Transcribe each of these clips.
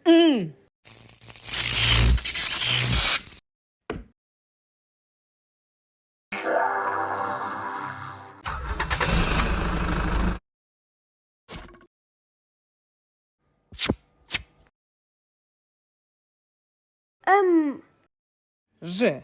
응. M. Ж.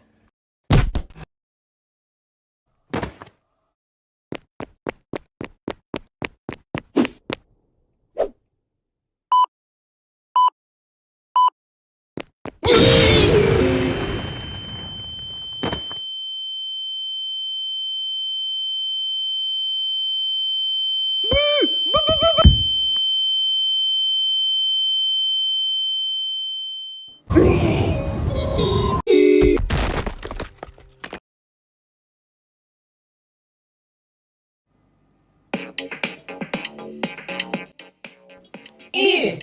І.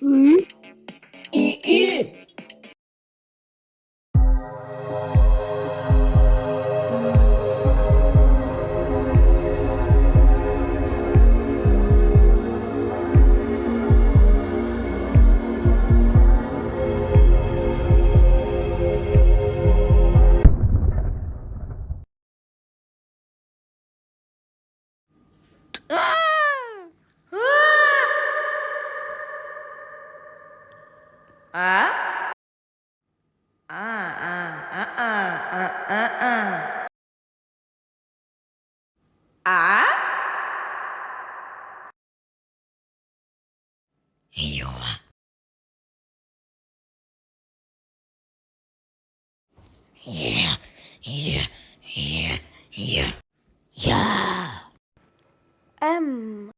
И. І. І. А? А, А, А, А, А, А, А. А? Ё. Е, Е, Е, Е, Я. M.